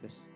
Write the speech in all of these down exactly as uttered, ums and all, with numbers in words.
Tes.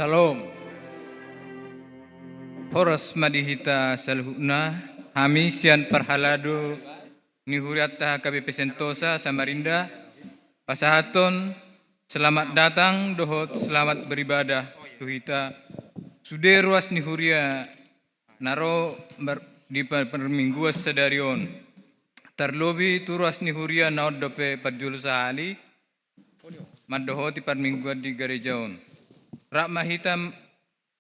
Syalom. Horas ma di hita saluhutna, hami sian parhalado ni hurianta H K B P Sentosa Samarinda, pasahathon selamat datang dohot selamat beribadah tu hita sude ruas ni huria na ro mar-, di par-, parmingguan sadari on. Tarlobi tu ruas ni huria na on dope parjolo sahali mandohoti parmingguan di gareja on. Rap ma hita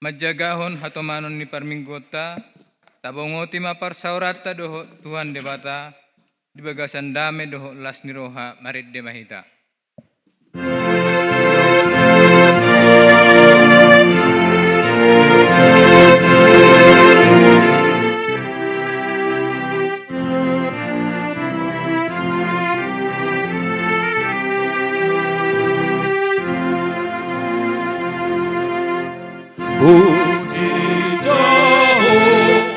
manjagahon hatomanon ni parmingguonta, tabongoti ma parsaoranta dohot Tuhan Debata, di bagasan dame dohot las ni roha marende ma hita. Puji Jahowa.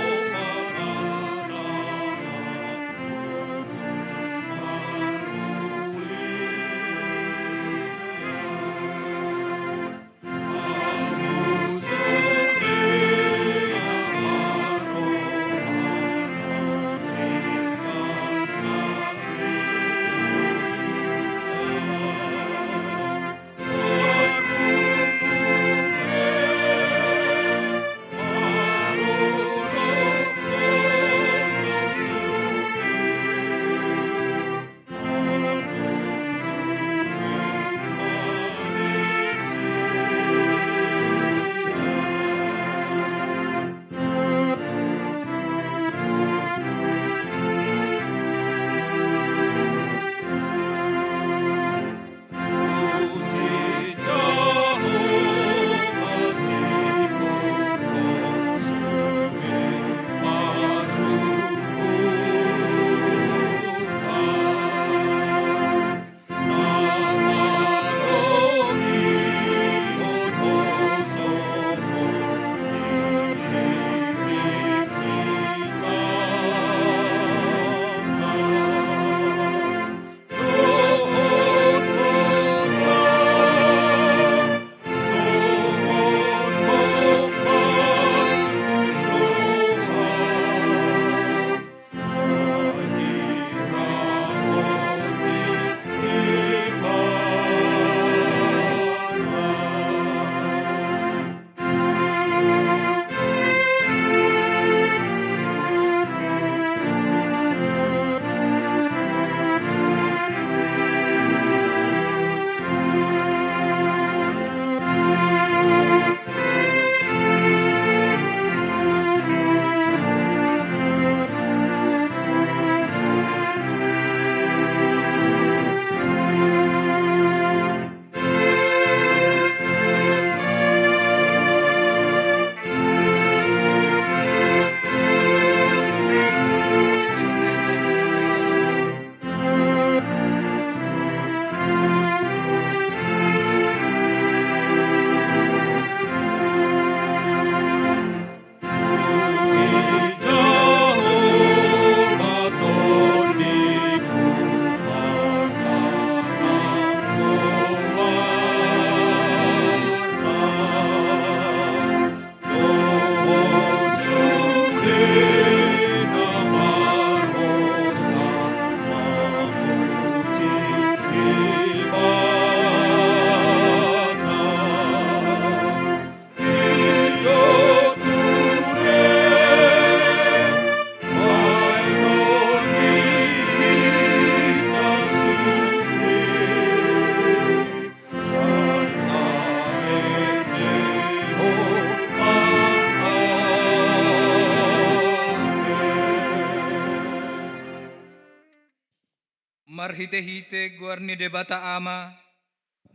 Marhitehite goar ni Debata Ama,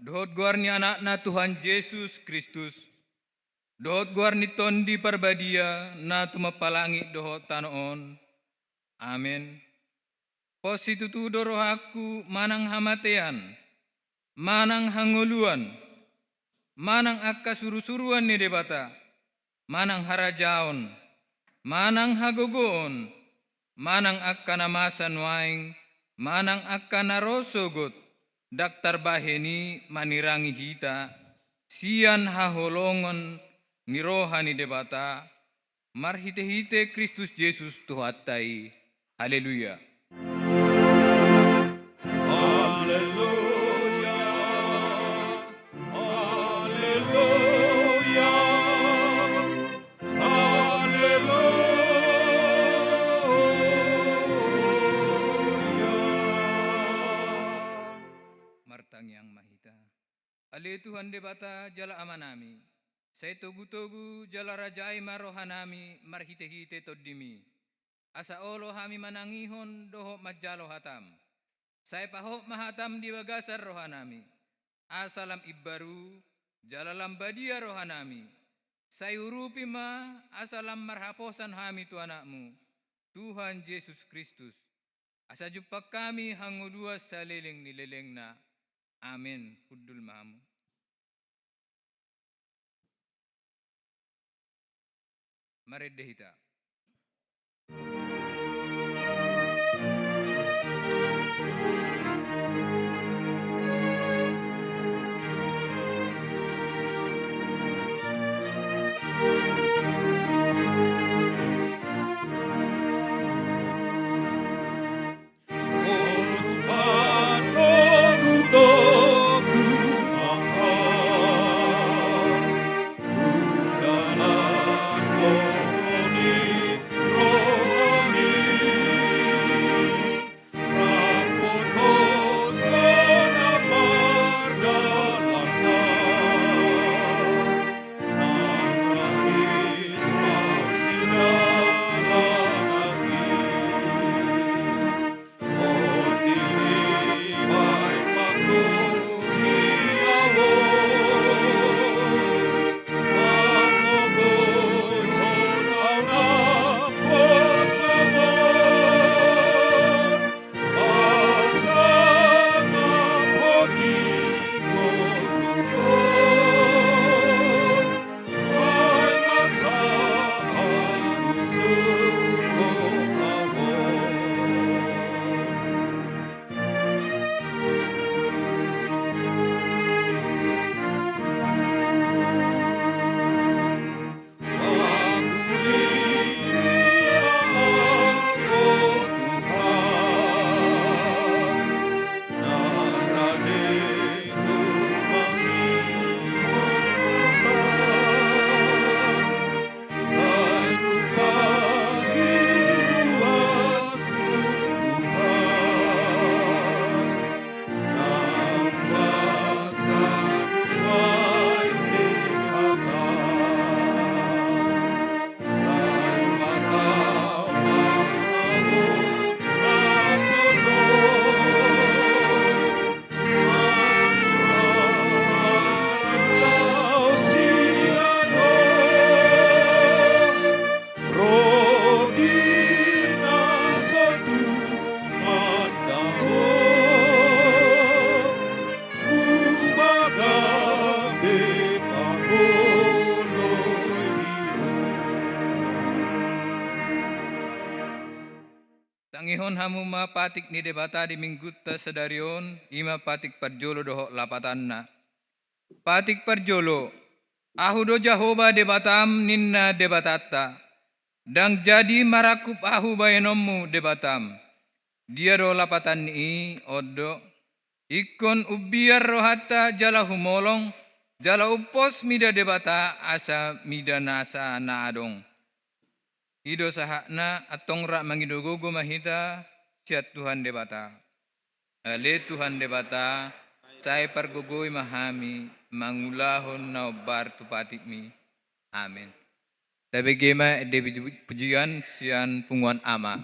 dohot goar ni Anakna Tuhan Jesus Kristus, dohot goar ni Tondi Parbadia na tumompa langit dohot tano on. Amen. Pos situtu do rohangku manang hamatean, manang hangoluan, manang angka surusuruan ni Debata, manang harajaon, manang hagogoon, manang angka na masa nuaeng, manang angka na ro sogot, ndang tarbahen i manirangi hita sian haholongon ni roha ni Debata, marhite-hite Kristus Jesus Tuhanta i. Haleluya. Haleluya. Haleluya. Haleluya. Martangiang ma hita. Ale Tuhan Debata jala Amanami, sai togu-togu jala rajai ma rohanami marhite-hite Tondimi, asa olo hami manangihon dohot manjalo hataM. Sai pahot ma hataM di bagasan rohanami, asa lam imbaru jala lam badia rohanami. Sai urupi ma asa lam marhaposan hami tu AnakMu, Tuhan Jesus Kristus, asa jumpang hami hangoluan saleleng ni lelengna. Amen. Hundul ma hamu. Marende hita. Tangihon hamu ma patik ni Debata di Minggunta sadari on, i ma patik parjolo dohot lapatanna. Patik parjolo, Ahu do Jahowa Debatam, ninna Debatanta. Ndang jadi marangkup Ahu baenonmu, Debatam. Dia do lapatan ni i? On do: Ingkon umbiar rohanta jala humolong, jala umpos mida Debata asa mida nasa na adong. I do sahatna. Antong rap mangido gogo ma hita sian Tuhan Debata. Ale Tuhan Debata, sai pargogoi ma hami mangulahon na hombar tu patikmi. Amen. Tabege ma ende puji-, pujian sian punguan ama.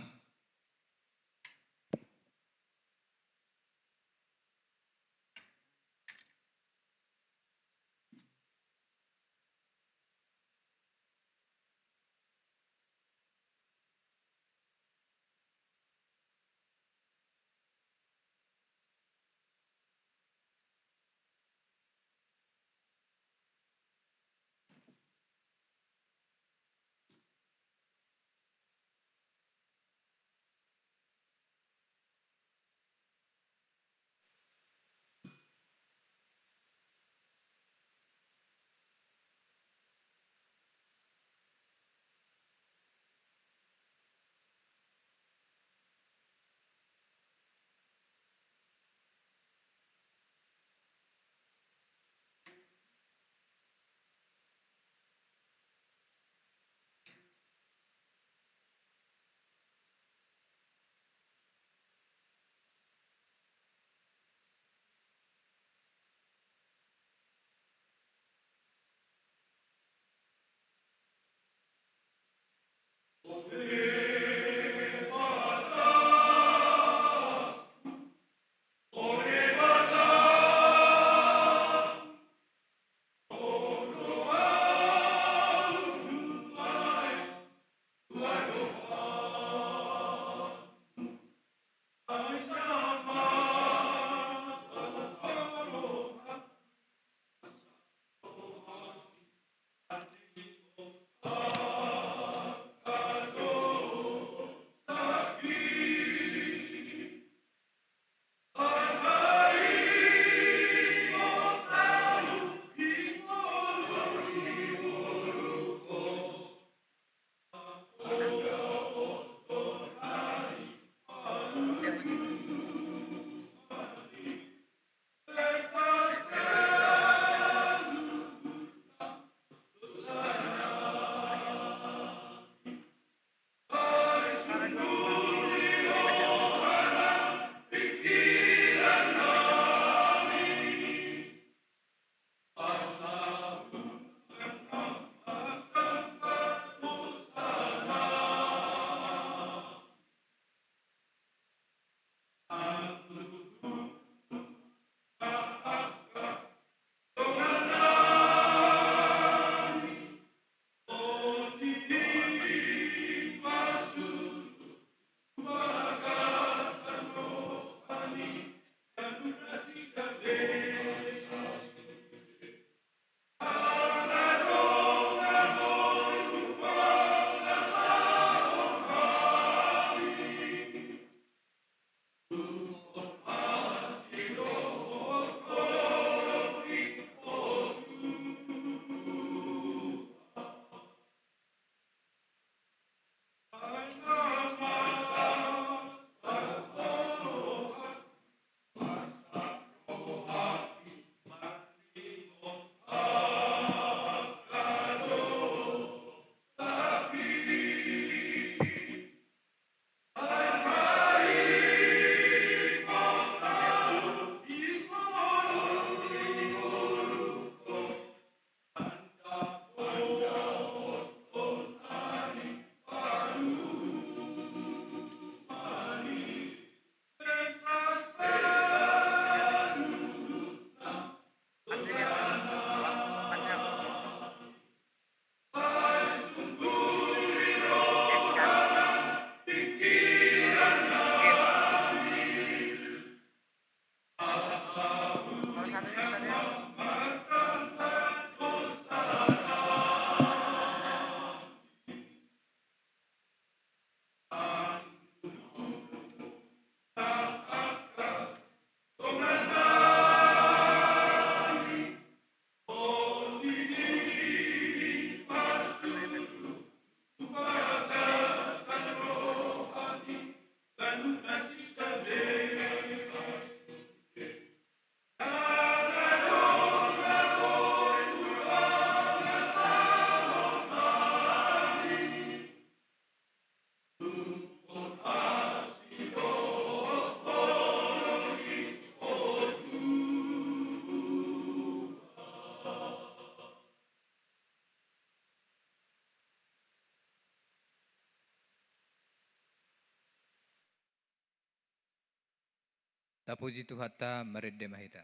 Tapuji Tuhanta, marende ma hita.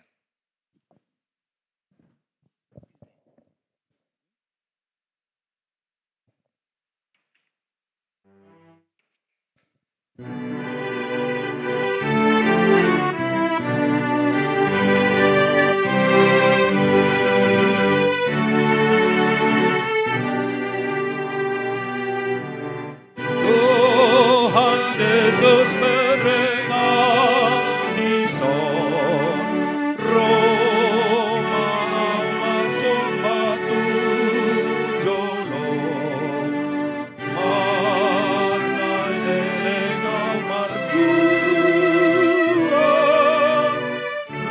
Tuhan Jesus, berengani son, ro ma ahu masuk batu jolo, masa leleng ahu marjual,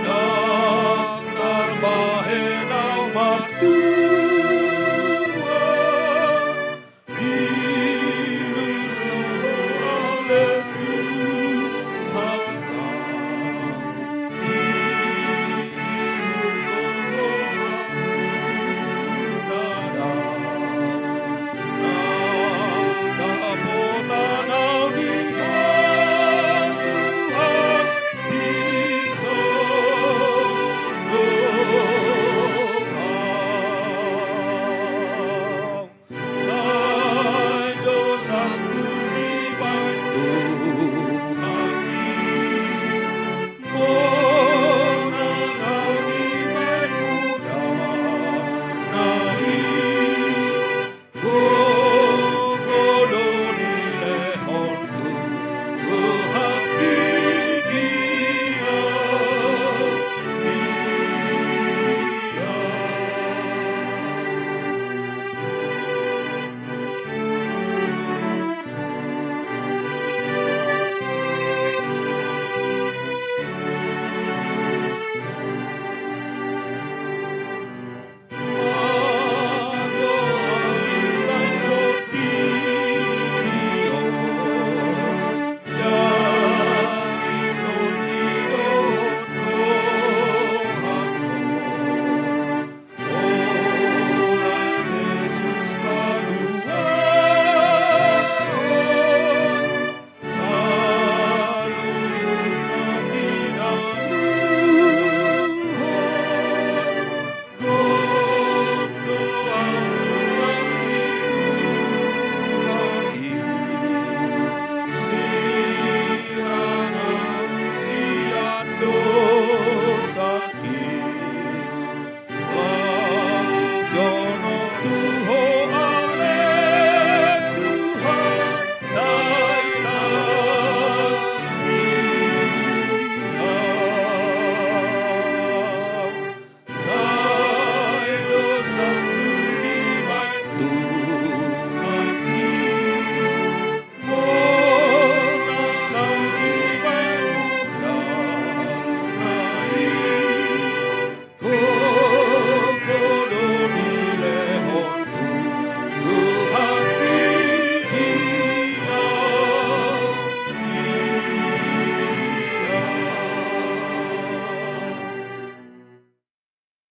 nang tarbahen ahu martua. Sai dosangku dibahen Tuhan i, monang ahu dibahen mudana i, gogo do dilehon Tuhan i di ahu.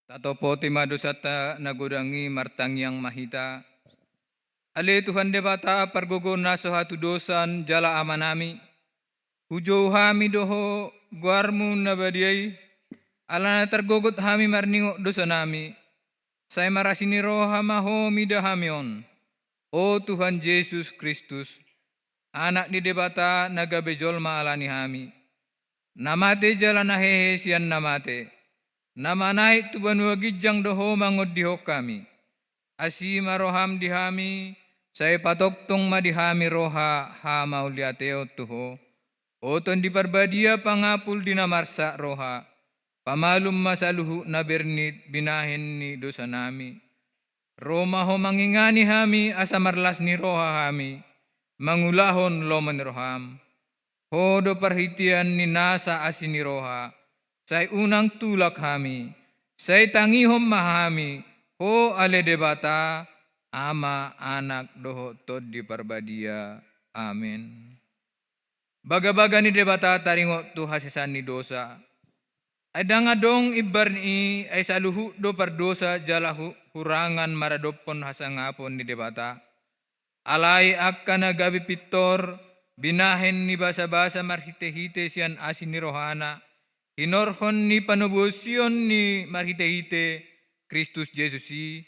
Tatopoti ma dosanta na godang i, martangiang ma hita. Ale Tuhan Debata, pargogo na so hatudosan jala Amanami, hujou hami do Ho, goarMu na badia i, ala na targogot hami marningot dosanami. Sai marasi ni roha ma Ho mida hami on, o Tuhan Jesus Kristus, Anak ni Debata na gabe jolma ala ni hami, na mate jala na hehe sian na mate, na manahit tu banua ginjang do Ho mangondihon hami. Asi ma roham di hami, sai patongtong ma di hami roha hamauliateon tu Ho. O Tondi Parbadia, pangapul di na marsak roha, pamalum ma saluhut na bernit binahen ni dosanami. Ro ma Ho mangingani hami asa marlas ni roha hami, mangulahon lomo ni roham. Ho do parhitean ni nasa asi ni roha, sai unang tulak hami, sai tangihon ma hami Ho ale Debata, Ama, Anak dohot Tondi Parbadia. Amen. Bagabaga ni Debata taringot tu hasesaan ni dosa. Ai ndang adong imbar ni i, ai saluhut do pardosa jala hu-, hurangan maradophon hasangapon ni Debata. Alai angka na gabe pintor, binahen ni basabasa marhitehite sian asi ni rohana, hinorhon ni panobosion ni marhitehite Kristus Jesus i,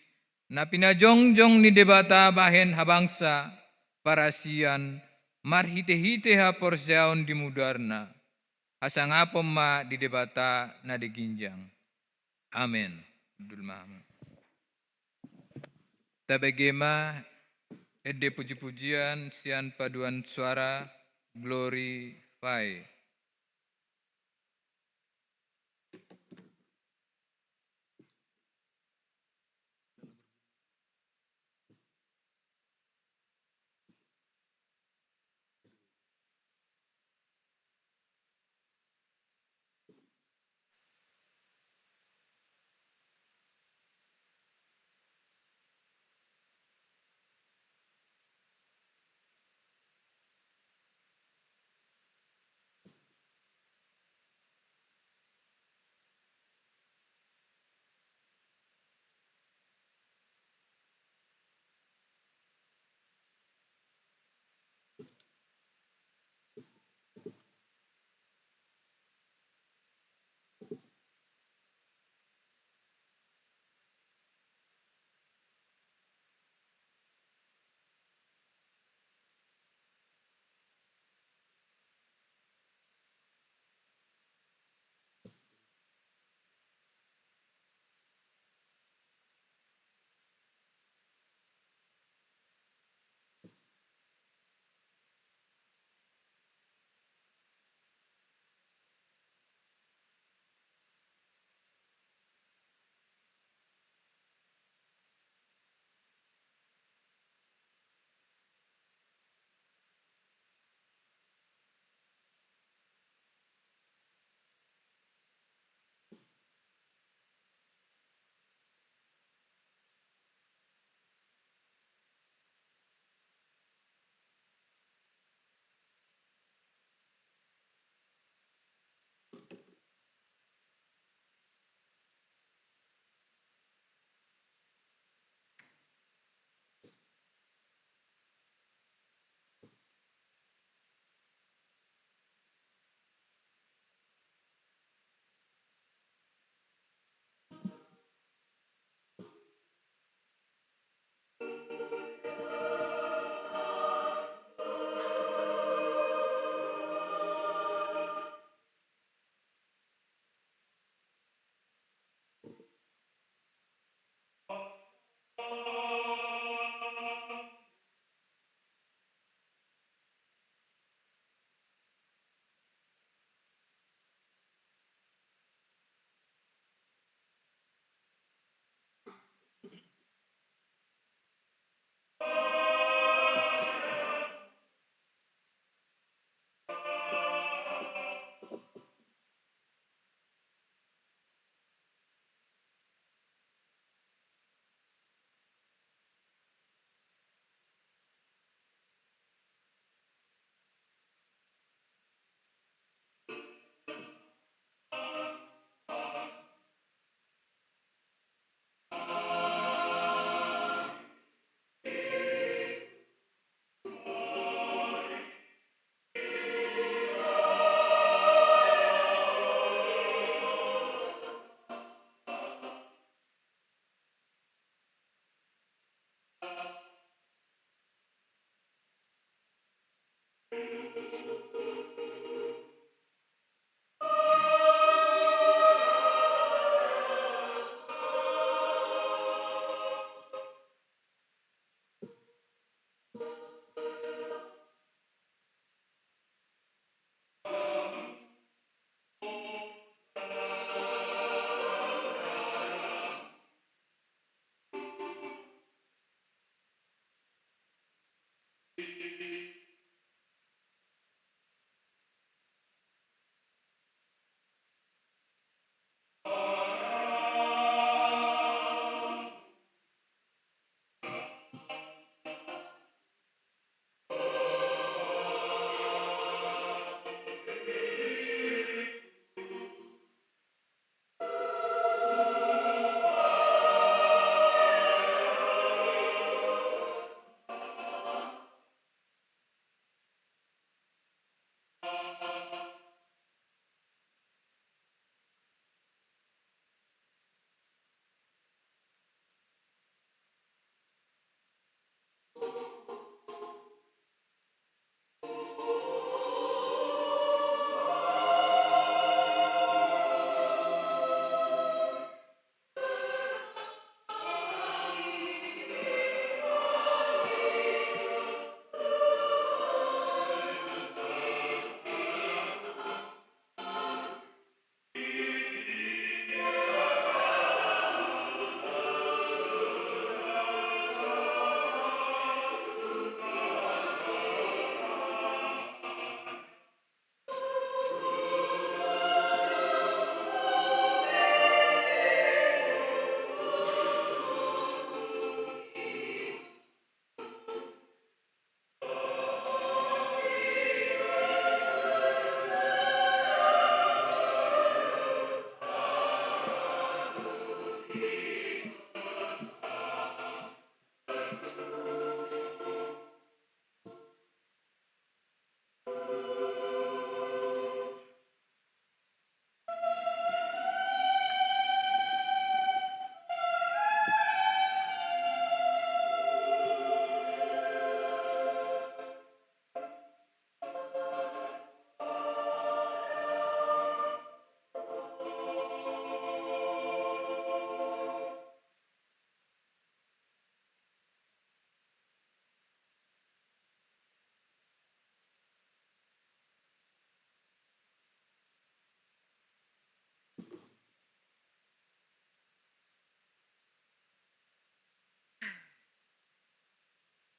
na pinajongjong ni Debata bahen habangsa, parasian, marhitehite haporseaon di mudarna. Hasangapon ma di Debata na di ginjang. Amen. Hundul ma hamu. Tabege ma ende pujipujian sian paduan suara Glorify.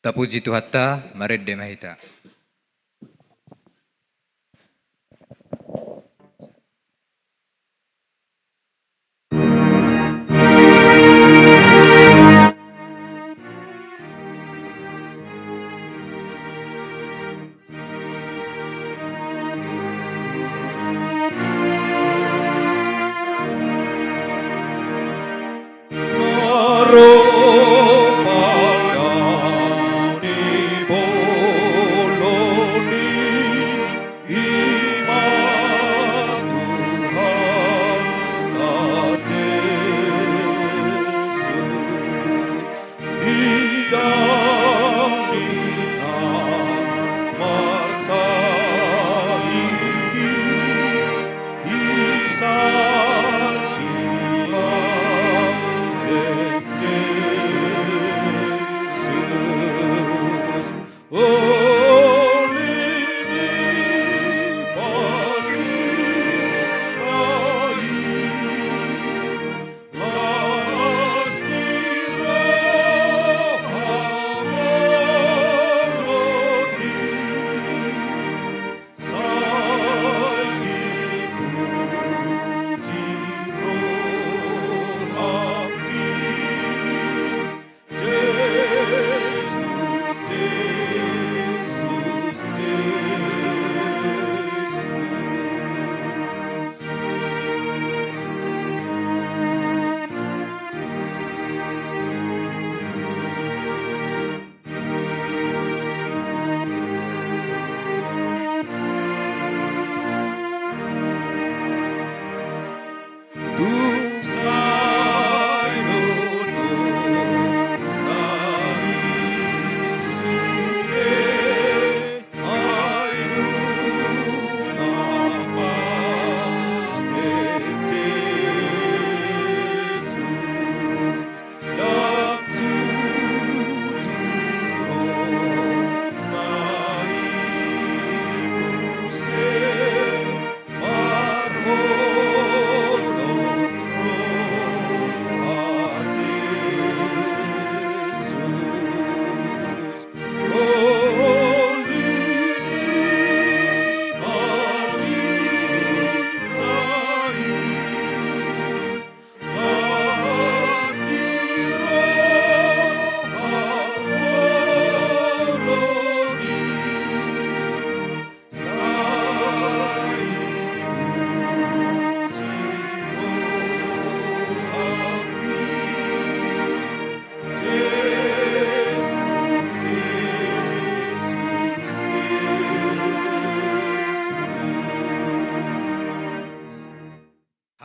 Tapuji Tuhanta, marende ma hita.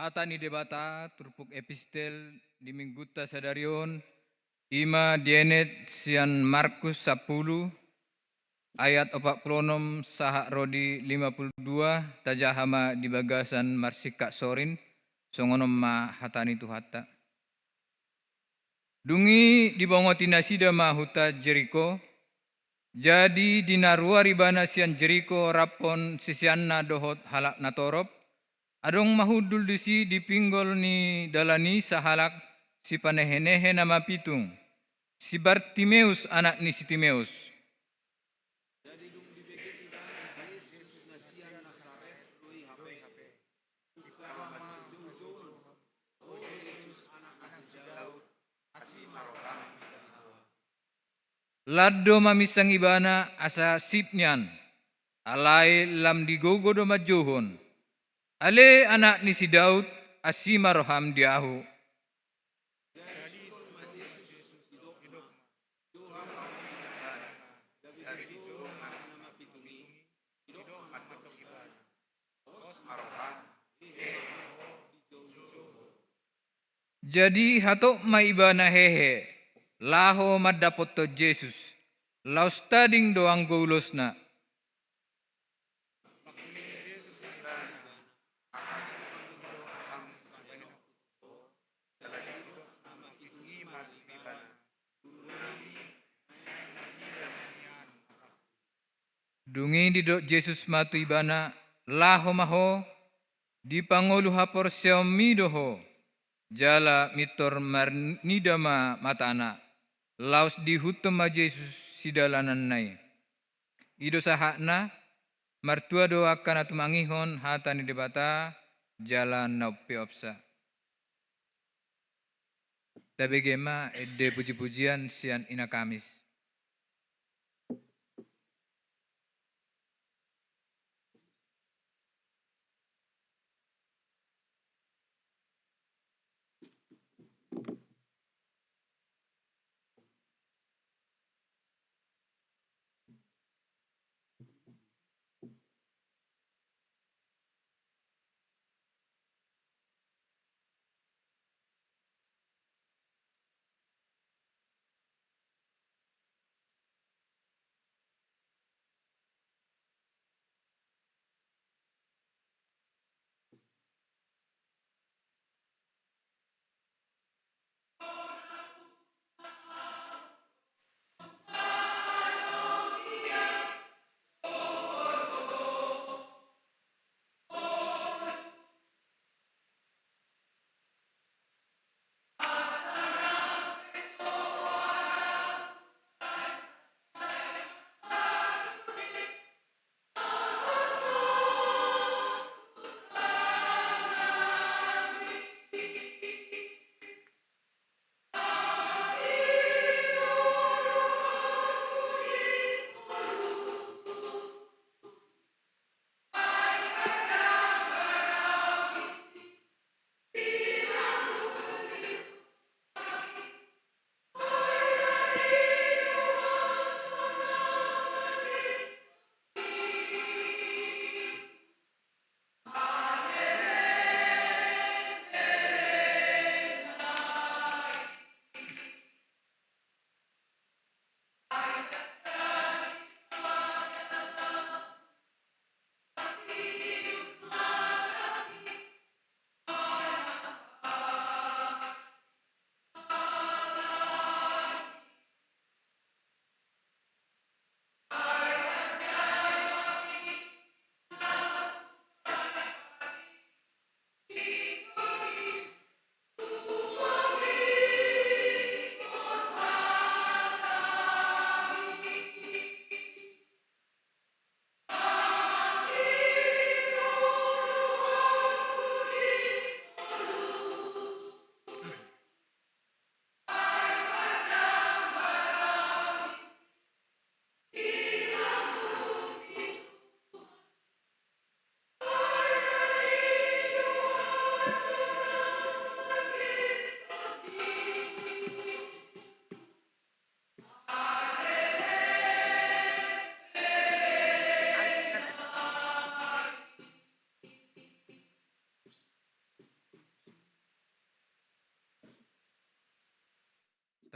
Hata ni Debata turpuk epistel di minggunta sadari on, i ma dienet sian Markus sampulu, ayat opat pulu onom sahat ro di lima pulu dua, tajaha ma di bagasan marsingkat sorin, songon on ma hata ni Tuhanta. Dung i dibongoti nasida ma huta Jeriko. Jadi di na ruar ibana sian Jeriko raphon siseanna dohot halak na torop, adong ma hundul disi di pinggol ni dalan i sahalak sipanehenehe na mapitung, si Bartimeus anak ni si Timeus. Jadi dung dibege ibana Jesus na sian Nasaret, ro i hape. Ucap ma tu Johannes: O Jesus, anak ni si Daud, asi ma roham di ahu. Lando maminsang ibana asa sip nian, alai lam digogo do manjouhon: Ale anak ni si Daud, asi ma roham di ahu. Jadi isuk ma Jesus, didok ma: Johan ma ibana. Gabe dijou ma na mapitung i, didok mandok ibana: Pos ma roham, hehe ma ho dijoujou. Jadi hatop ma ibana hehe, laho mandapothon Jesus, laos tading do anggo ulosna. Dung i didok Jesus ma tu ibana: Laho ma ho, dipangolu haporseaonmi do ho. Jala mintor marnida ma matana. Laos diihuthon ma Jesus sidalananna i. I do sahatna, martua do angka na tumangihon hata ni Debata jala na umpeopsa. Tabege ma ende pujipujian sian Ina Kamis.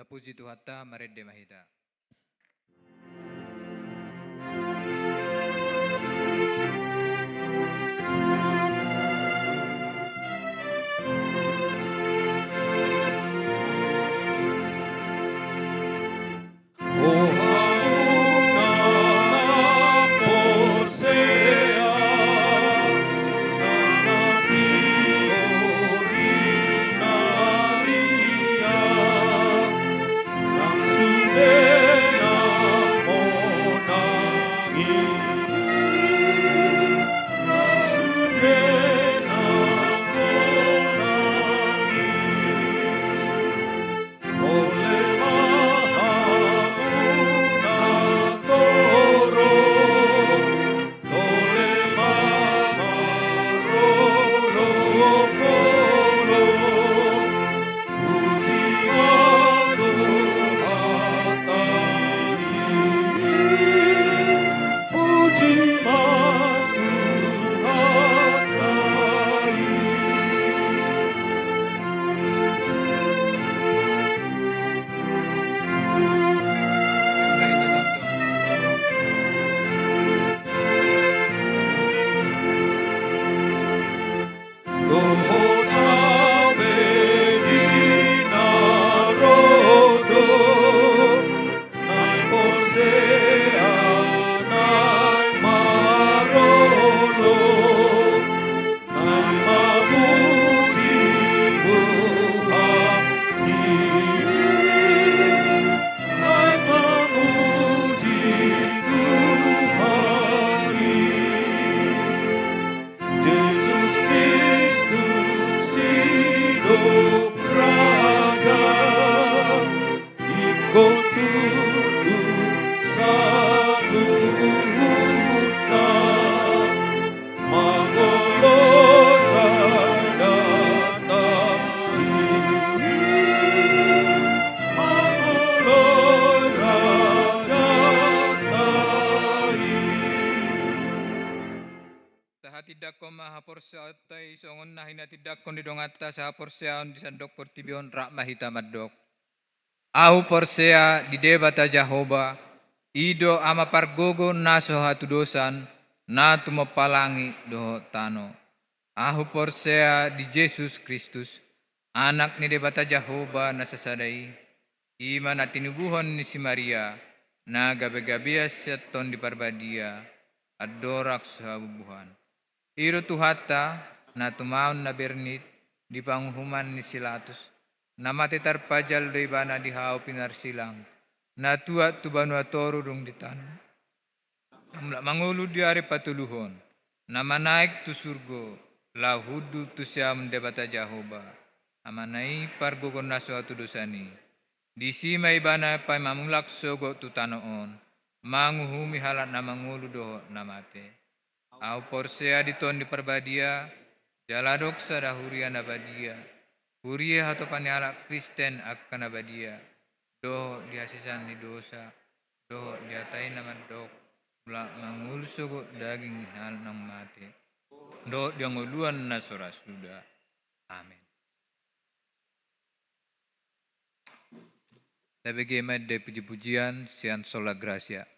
Tapuji Tuhanta, marende ma hita. Haporseaonta i songon na hinatindangkon ni donganta sahaporseaon di sandok portibi on, rap ma hita mandok. Ahu porsea di Debata Jahowa, i do Ama pargogo na so hatudosan, na tumompa langit dohot tano. Ahu porsea di Jesus Kristus, Anak ni Debata Jahowa na sasada i, i ma na tinubuhon ni si Maria, na gabegabean sian Tondi Parbadia, andorang so habubuhan. I do Tuhanta, na tumaon na bernit di panguhuman ni si Latus, na mate tarpajal do ibana di hau pinarsilang, na tuat tu banua toru dung ditanom. Na mulak mangolu di ari patoluhon, na manaek tu surgo, laho hundul tu siamun Debata Jahowa, Amana i pargogo na so hatudosan i. Disi ma ibana paima mulak sogot tu tano on, manguhumi halak na mangolu dohot na mate. Ahu porsea di Tondi Parbadia, jala adong sada huria na badia, huria hatopan ni halak Kristen angka na badia, dohot di hasesaan ni dosa, dohot di hata i na mandok, mulak mangolu sogot daging ni halak naung mate, dohot di hangoluan na so ra suda. Amen. Tabege ma ende pujipujian sian Sola Gratia.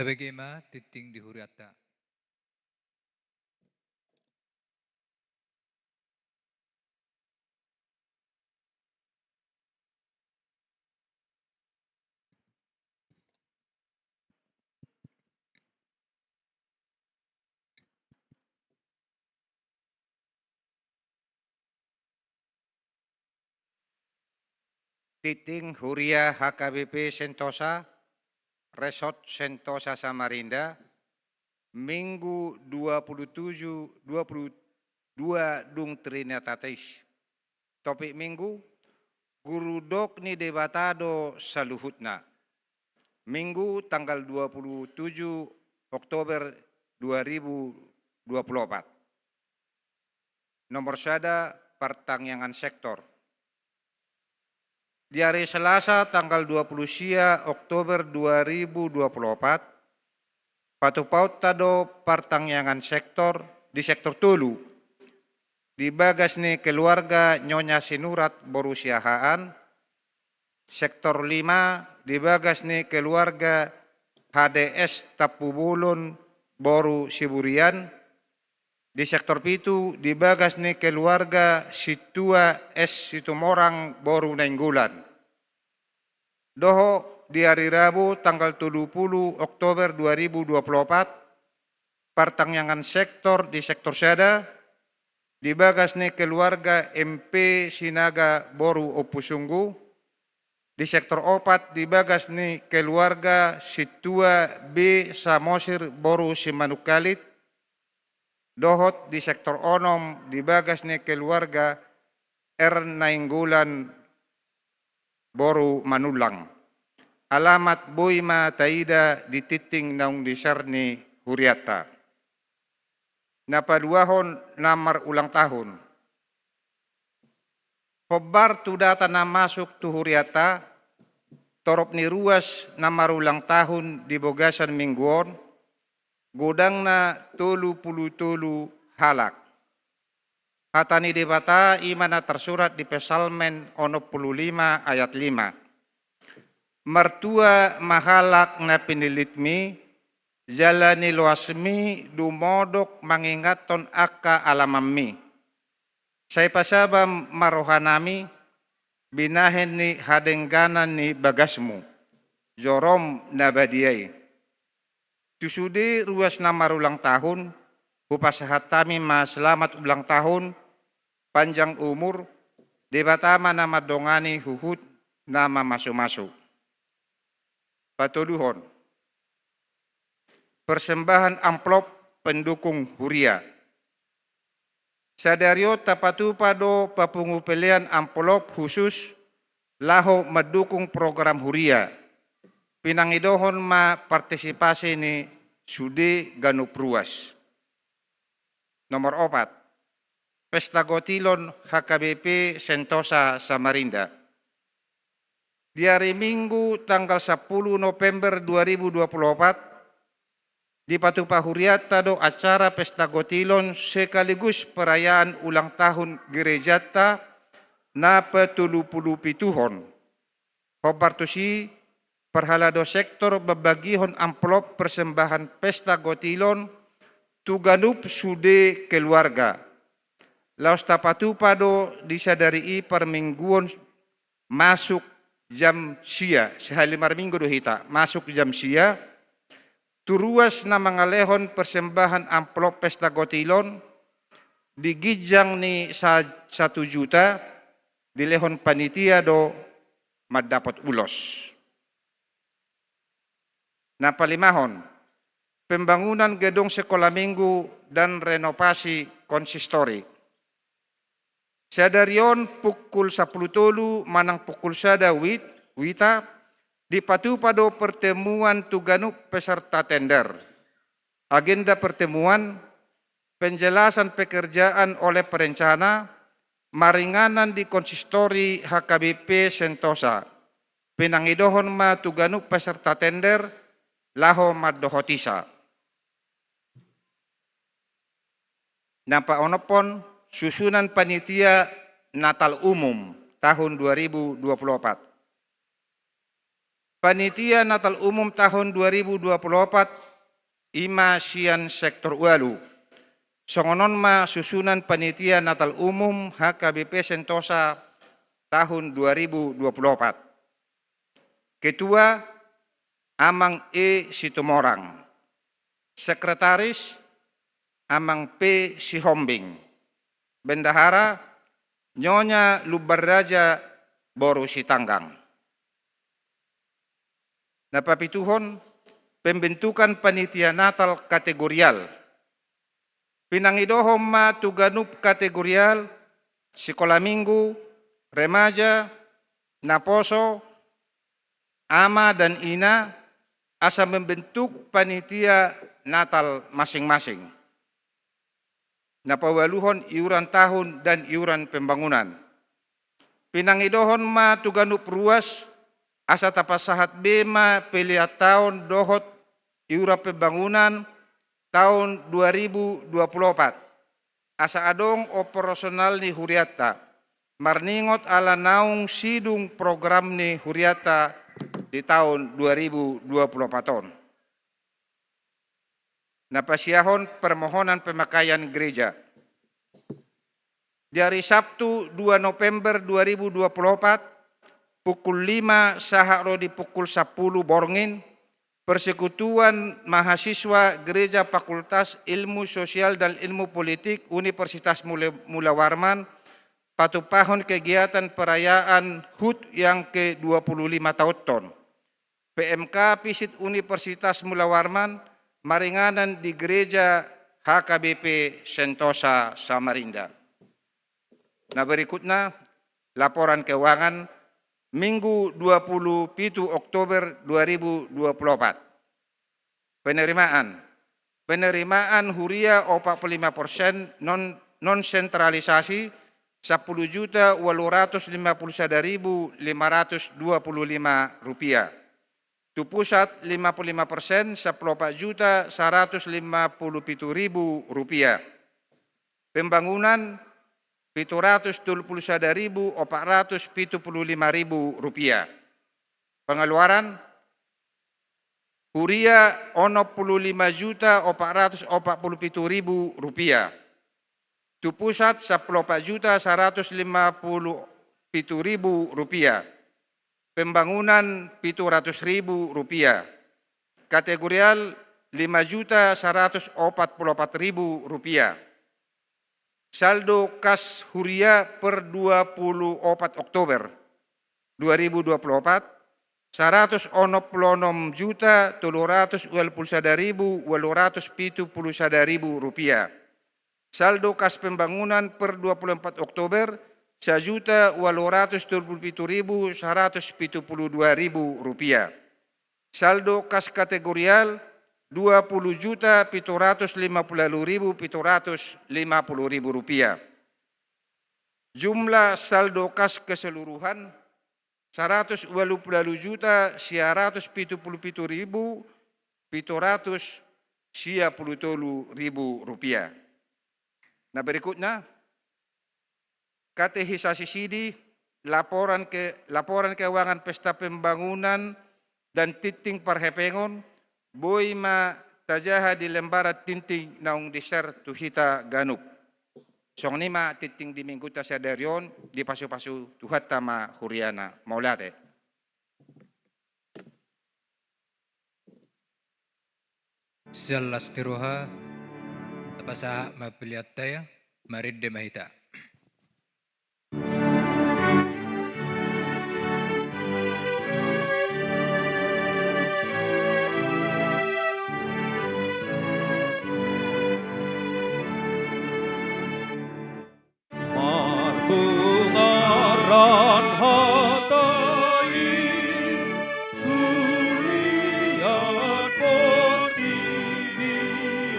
Tabege ma tingting di hurianta. Tingting huria H K B P Sentosa, Resort Sentosa Samarinda, Minggu dua puluh tujuh, dua puluh dua dung Trinitatis. Topik minggu, guru dok ni Debata do saluhutna. Minggu tanggal dua puluh tujuh Oktober dua ribu dua puluh empat. Nomor sada, partangiangan sektor. Di ari Selasa tanggal dua puluh sia Oktober dua ribu dua puluh empat, patupaonta do partangiangan sektor di sektor tolu, di bagas ni keluarga Nyonya Sinurat boru Siahaan, sektor lima di bagas ni keluarga H D S Tampubolon boru Siburian, di sektor pitu di bagas ni keluarga Sintua S Situmorang boru Nainggolan. Dohot di ari Rabu tanggal tolu pulu Oktober dua ribu dua puluh empat, partangiangan sektor di sektor sada, di bagas ni keluarga M P Sinaga boru Ompu Sunggu, di sektor opat di bagas ni keluarga Sintua B Samosir boru Simanungkalit, dohot di sektor onom di bagas ni keluarga R Nainggolan boru Manullang. Alamat boi ma taida di tingting naung di-share ni hurianta. Na paduahon, na marulang tahun. Hombar tu data na masuk tu hurianta, torop ni ruas na marulang tahun di bagasan minggu on, godangna tolu pulu tolu halak. Hata ni Debata i ma na tarsurat di Psalmen onom pulu lima ayat lima. Martua ma halak na pinillitmi, jala niloasmi dumodok mangingathon angka alamanmi. Sai pasaba ma rohanami binahen ni hadengganan ni bagasmu, jorom na badia i. Tu sude ruas na marulang tahun, hupasahat hami ma selamat ulang tahun, panjang umur, Debata ma na mandongani huhut na mamasumasu. Patoluhon. Persembahan amplop pendukung huria. Sadari on tapatupa do papungu pelean amplop khusus laho mandukung program huria. Pinangidohon ma partisipasi ni sude ganup ruas. Nomor opat. Pesta Gotilon H K B P Sentosa Samarinda. Di ari Minggu tanggal sampulu November dua ribu dua puluh opat, dipatupa hurianta do acara Pesta Gotilon sekaligus perayaan ulang tahun gerejanta na patolu pulu pituhon. Hombar tusi, parhalado sektor mambagihon amplop persembahan Pesta Gotilon tu ganup sude keluarga. Laos tapatupa do di sadari i parmingguon masuk jam sia, sahali marminggu do hita, masuk jam sia, tu ruas na mangalehon persembahan amplop Pesta Gotilon, di ginjang ni sa-, satu juta, dilehon panitia do mandapot ulos. Na palimahon, pembangunan gedung sekolah minggu dan renovasi konsistori. Sadari on pukul sampulu tolu manang pukul sada wit-, wita, dipatupa do pertemuan tu ganup peserta tender. Agenda pertemuan, penjelasan pekerjaan oleh perencana, maringanan di konsistori H K B P Sentosa. Pinangidohon ma tu ganup peserta tender, laho mandohoti sa. Na paonomhon, susunan panitia Natal Umum tahun dua ribu dua puluh opat. Panitia Natal Umum tahun dua ribu dua puluh opat i ma sian sektor ualu. Songon on ma susunan panitia Natal Umum H K B P Sentosa tahun dua ribu dua puluh opat. Ketua, Amang E Situmorang. Sekretaris, Amang P Sihombing. Bendahara, Nyonya Lumban Raja boru Sitanggang. Na papituhon, pembentukan panitia Natal kategorial. Pinangidohon ma tu ganup kategorial, sikola minggu, remaja, naposo, ama dan ina, asa membentuk panitia Natal masing-masing. Na paualuhon, iuran tahun dan iuran pembangunan. Pinangidohon ma tu ganup ruas, asa tapasahat be ma pelean taon dohot iuran pembangunan taon dua ribu dua puluh opat. Asa adong operasional ni hurianta, marningot ala naung sidung program ni hurianta di taon dua ribu dua puluh opat on. Na pasiahon permohonan pemakaian gereja. Di hari Sabtu dua November dua ribu dua puluh opat, pukul lima sahat ro di pukul sampulu borngin, Persekutuan Mahasiswa Gereja Fakultas Ilmu Sosial dan Ilmu Politik Universitas Mula, Mula Warman patumpahon kegiatan perayaan hut yang ke dua puluh lima taonhon. P M K Visit Universitas Mula Warman maringanan di Gereja H K B P Sentosa Samarinda. Na berikutna, laporan keuangan Minggu dua puluh pitu Oktober dua ribu dua puluh opat. Penerimaan. Penerimaan huria opat puluh lima persen non, non sentralisasi, sampulu juta ualu ratus lima pulu sada ribu lima ratus dua pulu lima rupiah. Tu pusat lima puluh lima persen, sampulu opat juta saratus lima pulu pitu ribu rupiah. Pembangunan, pitu ratus tolu pulu sada ribu opat ratus pitu pulu lima ribu rupiah. Pengeluaran, huria onom pulu lima juta opat ratus opat pulu pitu ribu rupiah. Tu pusat sampulu opat juta saratus lima pulu pitu ribu rupiah. Pembangunan pitu ratus ribu rupiah. Kategorial lima juta saratus opat pulu opat ribu rupiah. Saldo kas huria per dua pulu opat Oktober dua ribu dua pulu opat, saratus onom pulu onom juta tolu ratus ualu pulu sada ribu ualu ratus pitu pulu sada ribu rupiah. Saldo kas pembangunan per dua pulu empat Oktober, sajuta ualu ratus tolu pulu pitu ribu saratus pitu pulu dua ribu rupiah. Saldo kas kategorial, dua pulu juta pitu ratus lima pulu ualu ribu pitu ratus lima pulu ribu rupiah. Jumlah saldo kas keseluruhan, saratus ualu pulu ualu juta sia ratus pitu pulu pitu ribu pitu ratus sia pulu tolu ribu rupiah. Na berikutna, katekisasi sidi, laporan ke, laporan keuangan pesta pembangunan dan tinting parhepengon, boi ma tajaha di lembaran tinting naung di-share tu hita ganup. Songon i ma tinting di minggunta sadari on, dipasupasu Tuhanta ma huriana. Mauliate. Sian las ni roha, tapasahat ma peleanta, marende ma hita. Marbungaran hata i tu liat portibi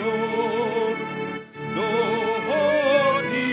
on, dohot di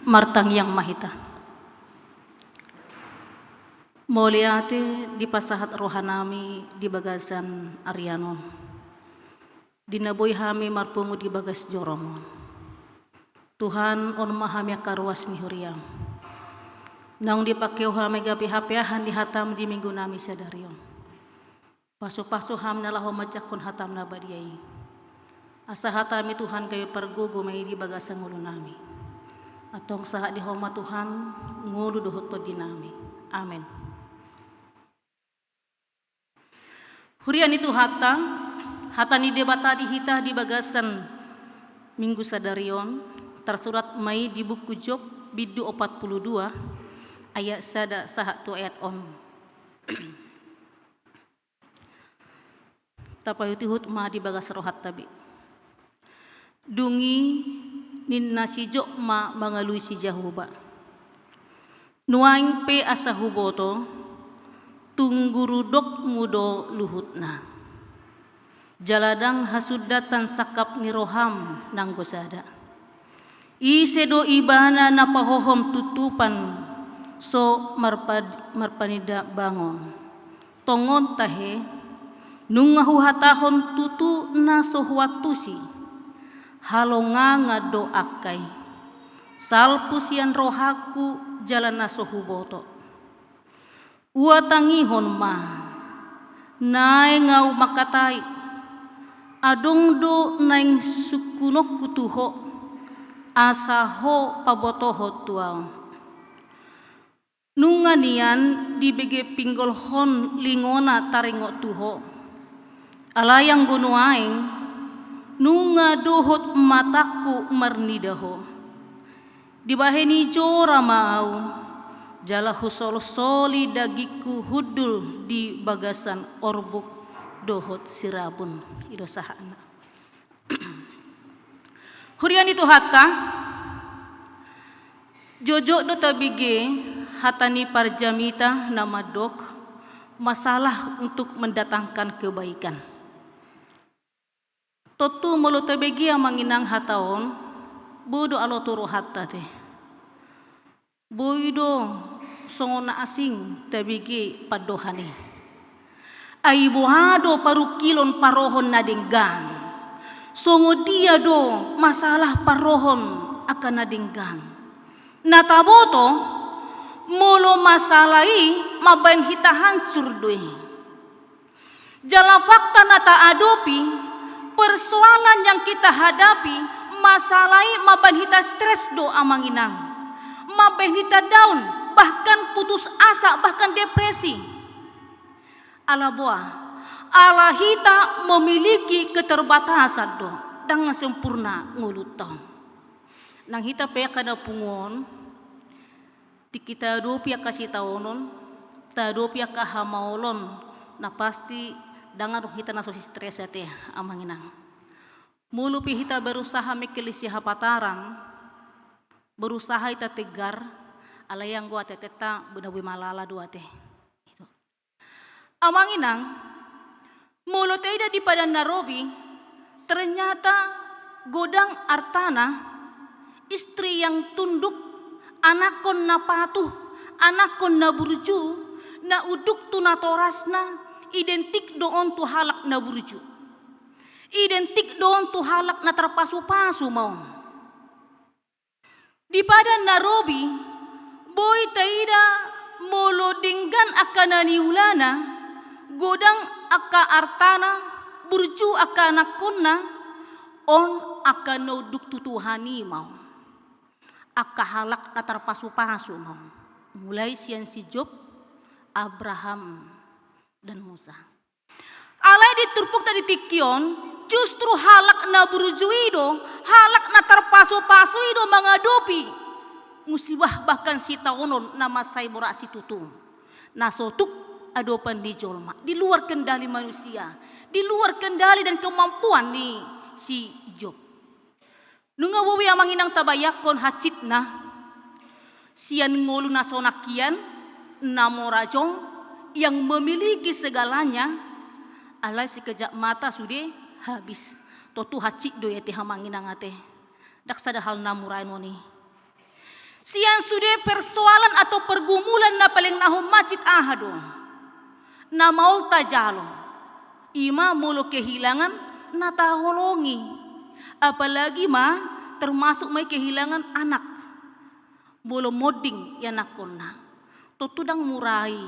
Martangiang ma hita. Mauliate dipasahat rohanami di bagasan arian on. Di na boi hami marpungu di bagas jorom on. Tuhan, on ma hami angka ruas ni huriam. Naung dipangkeon hami gabe hapeahan ni hatam di minggunami sadari on. Pasupasu hami na laho manjangkon hatam na badia i. Asa hatami Tuhan gabe pargogo ma i di bagasan ngolunami. Antong sahat di Ho ma Tuhan, ngolu dohot tondinami. Amen. Huria ni Tuhanta, hata ni Debata di hita di bagasan minggu sadari on, tarsurat ma i di buku Job, bindu opat pulu dua, ayat sada sahat tu ayat onom. Tapaihutihut ma di bagas rohanta be. Dung i ninna si Job ma mangalului si Jahowa. Nuaeng pe asa huboto, tung gurudokmu do luhutna. Jala ndang hasundatan sangkap ni roham nanggo sada. Ise do ibana na pahohom tutupan so marpa-, marpaninda bangon. Tongon tahe, nunga huhatahon tutu na so huantusi, halongangan do angka i. Salpu sian rohangku jala na so huboto. Huhatangihon ma, naeng ahu mangkatai, adong do naeng sungkunonku tu Ho, asa Ho pabotohon tu ahu. Nunga nian dibege pinggolhon lingona taringot tu Ho. Alai anggo nuaeng, nunga dohot matangku marnida Ho. Dibahen i jora ma ahu, jala husolsoli dagingku hundul di bagasan orbuk dohot sirabun. I do sahatna. Huria ni Tuhanta, jotjot do tabege hata ni parjamita na mandok masalah untuk mendatangkan kebaikan. Tontu molo tabege amang inang hata on, boi do alo tu rohanta te. Boi do songon na asing tabege pandohan i. Ai boha do parungkilon parrohon na denggan? Songon dia do masalah parrohon angka na denggan? Na taboto, molo masalah i mambahen hita hancur do i. Jala fakta na taadopi, persoalan yang kita hadapi, masalah i mambahen hita stres do amang inang. Mambahen hita down, bahkan putus asa, bahkan depresi. Ala boha, ala hita memiliki keterbatasan do, ndang sempurna ngolunta on. Nang hita pe angka na pungu on, tingki taadopi angka sitaonon, taadopi angka hamaolon, na pasti ndang adong hita na so stres ate amang inang. Molo pe hita berusaha mengkilisi hapatarang, berusaha hita tegar, alai anggo ateateta boi na boi malala do ate. Amang inang, molo taida di Padan na Robi, ternyata godang artana, istri yang tunduk, anakkon na patuh, anakkon na burju, na unduk tu natorasna, identik do on tu halak na burju. Identik do on tu halak na tarpasupasu ma on. Di Padan na Robi, boi taida molo denggan angka na niulana, godang angka artana, burju angka anakkonna, on angka na unduk tu Tuhan i ma on. Angka halak na tarpasupasu ma on. Mulai sian si Job, Abraham, dan Musa. Alai di turpukta di tingki on, justru halak na burju i do, halak na tarpasupasu i do mangadopi musibah bahkan sitaonon na mansai borat situtu. Na so tuk adopan ni jolma, di luar kendali manusia, di luar kendali dan kemampuan ni si Job. Nunga boi amang inang tabayangkon hansitna, sian ngolu na sonang hian, na mora jong, yang memiliki segalanya, alai sekejap mata sudah habis. Tontu hansit do i ate amang inang ate. Ndang sada hal na mura on i. Sian sude persoalan atau pergumulan na paling na hommancit aha do na maol tajalo? I ma molo kehilangan na taholongi. Apalagi ma termasuk ma i kehilangan anak. Molo monding ianakkonna, tontu ndang mura i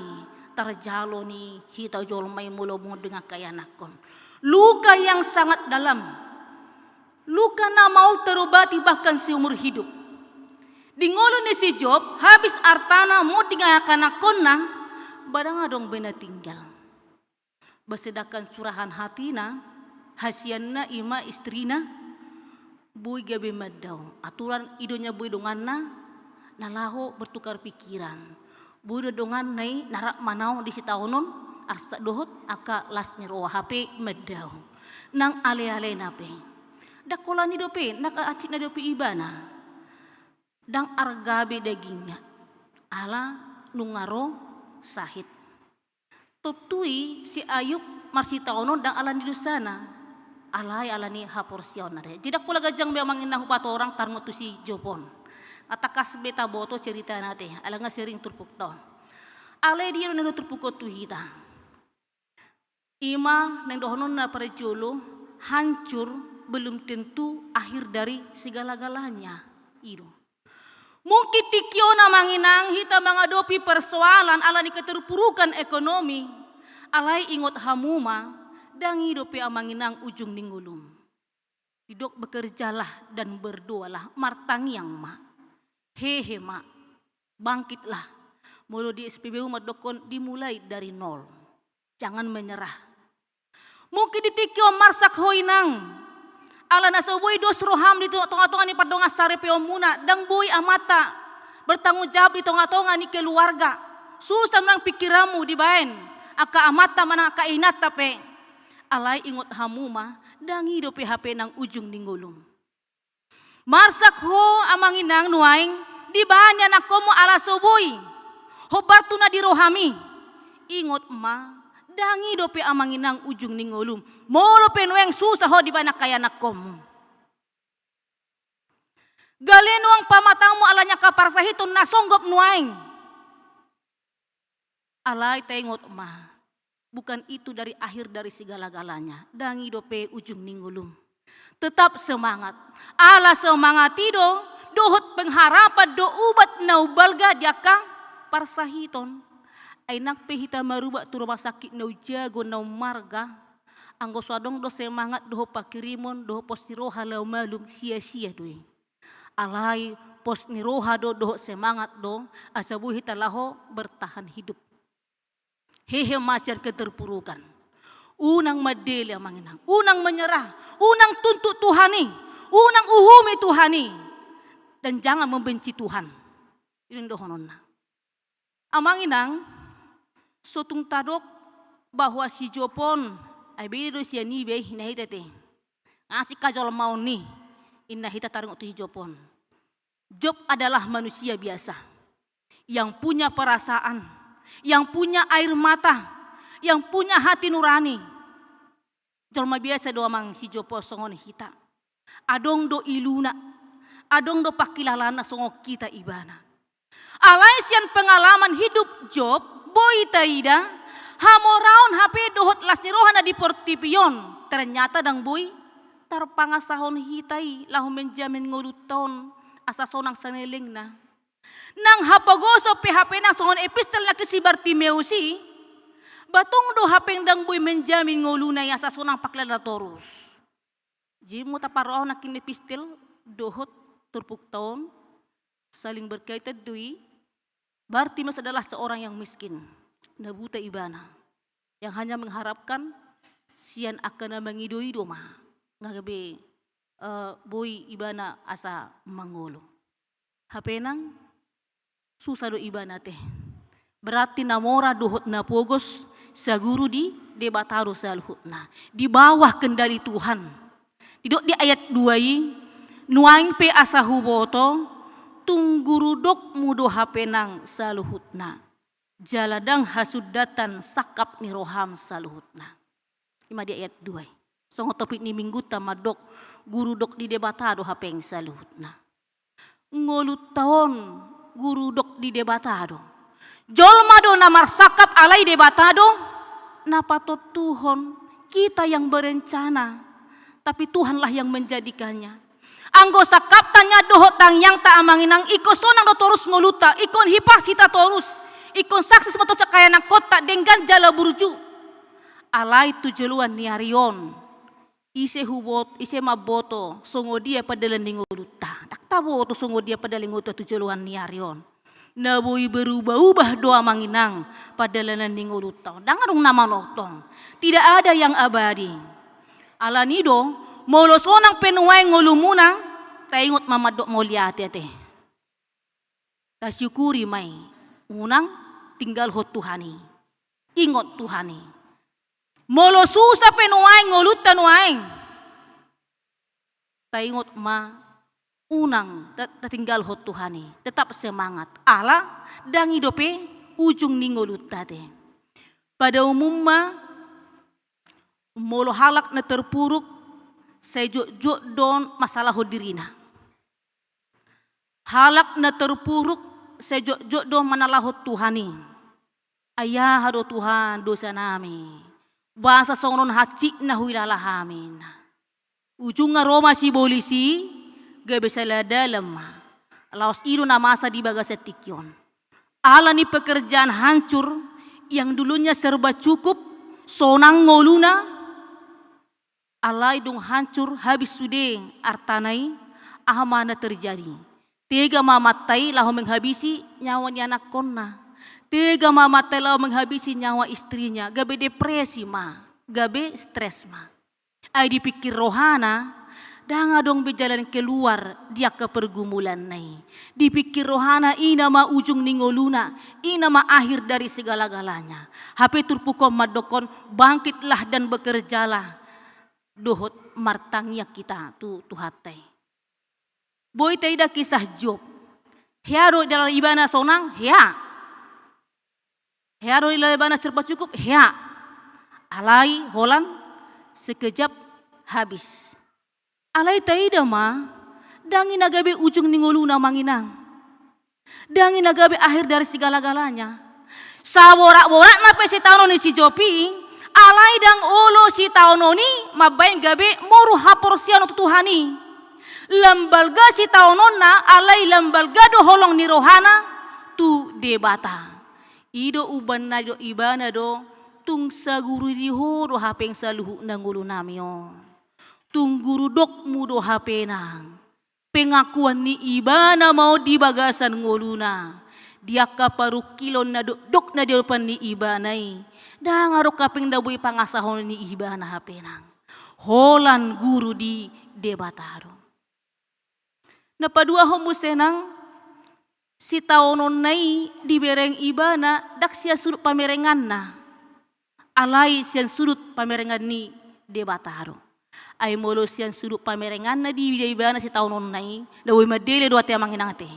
tarjalo ni hita jolma i molo monding angka ianakkon. Luka yang sangat dalam. Luka na maol terobati bahkan seumur hidup. Di ngolu ni si Job, habis artana, monding angka anakkonna, ba ndang adong be na tinggal. Ba sedangkan curahan hatina, hasianna i ma istrina, boi gabe mandao. Aturan i do nya boi donganna na laho bertukar pikiran. Boi do donganna i na rap manaon di sitaonon, arsak dohot angka las ni roha hape mandao. Nang ale-alena pe. Ndang holan i dope, nang hansit na dope ibana. Ndang arga be dagingna. Ala nunga ro sahit. Tontu i si Ayub marsitaonon ndang ala ni dosana. Alai ala ni haporseaonna do. Jadi ndang pola ganjang be amang inang hupatorang tarmuk tu si Job on. Nga tangkas be taboto ceritana te, ala nga sering turpukta on. Alai dia do na turpuk on tu hita. I ma naeng dohononna parjolo, hancur belum tentu akhir dari segala-galanya. I do. Mungkin tingki on amang inang hita mangadopi persoalan ala ni keterpurukan ekonomi. Alai ingot hamu ma, ndang i dope amang inang ujung ni ngolum. Didok bekerjalah dan berdoalah, martangiang ma. Hehe ma, bangkitlah. Molo di S P B U mandokkon dimulai dari nol. Jangan menyerah. Mungkin di tingki on marsak ho inang. Ala na so boi dos roham di tonga-tonga ni pardongan saripeonmuna, ndang boi amanta bertanggung jawab di tonga-tonga ni keluarga. Susah nang pikiranmu dibaen angka amanta manang angka inanta pe. Alai ingot hamu ma, ndang i dope hape nang ujung ni ngolum. Marsak ho amang inang nuaeng dibaen ni anakkonmu ala so boi hombar tu na di rohami. Ingot ma, ndang i dope amang inang ujung ni ngolum. Molo pe nuaeng susah ho dibaen angka ianakkonmu. Gale nuaeng pamatangmu ala ni angka parsahiton na songgop nuaeng. Alai taingot ma, bukan itu dari akhir dari segala-galanya. Ndang i dope ujung ni ngolum. Tetap semangat. Ala semangat i do, dohot pengharapan do ubat na umbalga di angka parsahiton. Ai nang pe hita marubat tu rumah sakit na umjago na ummarga, anggo so adong do semangat dohot pangkirimon dohot pos ni roha laho malum, sia-sia do i. Alai pos ni roha do dohot semangat do asa boi hita laho bertahan hidup. Hehe ma sian keterpurukan. Unang mandele amang inang, unang menyerah, unang tuntut Tuhan i, unang uhumi Tuhan i, dan jangan membenci Tuhan. I do dohononna. Amang inang, so tung tadok bahwa si Job on, ai beda do sian i be, inna hita te. Nga asing hajolmaon ni, inna hita taringot tu si Job on. Job adalah manusia biasa, yang punya perasaan, yang punya air mata, yang punya hati nurani. Jolma biasa do amang si Job on songon hita. Adong do iluna, adong do pangkilalaanna songon hita ibana. Alai sian pengalaman hidup Job, boi taida, hamoraon hape dohot las ni roha na di portibi on, ternyata ndang boi tarpangasahon hita i laho menjamin ngolunta on asa sonang salelengna. Nang hapogoson pe hape nang songon epistel na si Bartimeus i, ba tong do hape ndang boi menjamin ngoluna i asa sonang pangkilalaanna torus. Jadi molo taparrohahon nangkin epistel dohot turpukta on, saling berkaitan do i. Bartimeus adalah seorang yang miskin, na buta ibana, yang hanya mengharapkan sian angka na mangido-ido ma, nga gabe, eh, boi ibana asa mangolu. Hape nang susah do ibana te. Berarti na mora dohot na pogos saguru di Debata do saluhutna. Di bawah kendali Tuhan. Didok di ayat dua i, nuaeng pe asa huboto, tung guru dokmu do hape nang saluhutna. Jala ndang hasundatan sangkap ni roham saluhutna. I ma di ayat dua i. Songon topik ni minggunta mandok, guru dok ni Debata do hape nang saluhutna. Ngolunta on guru dok di Debata do. Jolma do na marsangkap alai Debata do na patontuhon, kita yang berencana, tapi Tuhanlah yang menjadikannya. Anggo sangkapta dohot tangiangta amang inang, ingkon sonang do torus ngolunta, ingkon hipas hita torus, ingkon sukses ma torus angka ianakhonta denggan jala burju. Alai tu joloan ni ari on, ise hubot, ise mamboto songon dia pardalan ni ngolunta? Ndang taboto songon dia pardalan ni ngolunta tu joloan ni ari on. Na boi berubah-ubah do amang inang pardalanan ni ngolunta on. Ndang adong na manongtong. Tidak ada yang abadi. Alani do, molo sonang pe nuaeng ngolumuna, taingot ma mandok mauliate ate. Tasyukuri ma i, unang tinggalhon Tuhan i. Ingot Tuhan i. Molo susa pe nuaeng ngolunta nuaeng, taingot ma, unang ta-, tatinggalhon Tuhan i. Tetap semangat. Ala ndang i dope ujung ni ngolunta ate. Pada umumna, molo halak na terpuruk, sai jotjot do on mansalahon dirina. Halak na terpuruk sai jotjot do manalahon Tuhan i. Ai aha do Tuhan dosanami? Boasa songon on hansit na huilala hami? Ujungna ro ma sibolis i, gabe sala dalan ma. Laos i do na masa di bagasan tingki on. Ala ni pekerjaan hancur, yang dulunya serba cukup, sonang ngoluna, alai dung hancur habis sude artana i, aha ma na terjadi? Tega ma amanta i laho menghabisi nyawa ni anakhonna. Tega ma amanta i laho menghabisi nyawa istrinya, gabe depresi ma, gabe stres ma. Ai dipikir rohana, ndang adong be jalan keluar di angka pergumulanna i. Dipikir rohana, i nama ujung ni ngoluna, i nama akhir dari segala-galanya. Hape turpuk on mandokkon, bangkitlah dan bekerjalah. Dohot martangiang hita tu Tuhanta i. Boi taida kisah Job. Hea do dialami ibana sonang, hea. Hea do dialami ibana serba cukup, hea. Alai holan sekejap habis. Alai taida ma, ndang i na gabe ujung ni ngoluna amang inang. Ndang i na gabe akhir dari segala-galanya. Saborat-boratna pe sitaonon ni si Job i, alai ndang olo sitaonon i mambaen gabe moru haporseaon tu Tuhan i. Lam balga sitaononna, alai lam balga do holong ni rohana tu Debata. I do umbahen na didok ibana do, tung saguru di Ho do hape saluhutna ngolunami on. Tung guru dokmu do hape nang. Pengakuan ni ibana ma on di bagasan ngoluna. Di angka parungkilon na dokdok na di adopan ni ibana i. Ndang adong hape na boi pangasahon ni ibana hape nang. Holan guru di Debata do. Na paduahon muse nang, sitaononna i dibereng ibana ndang sian sudut pamerenganna. Alai sian sudut pamerengan ni Debata do. Ai molo sian sudut pamerenganna diida ibana sitaononna i, na boi mandele do ate amang inang ate.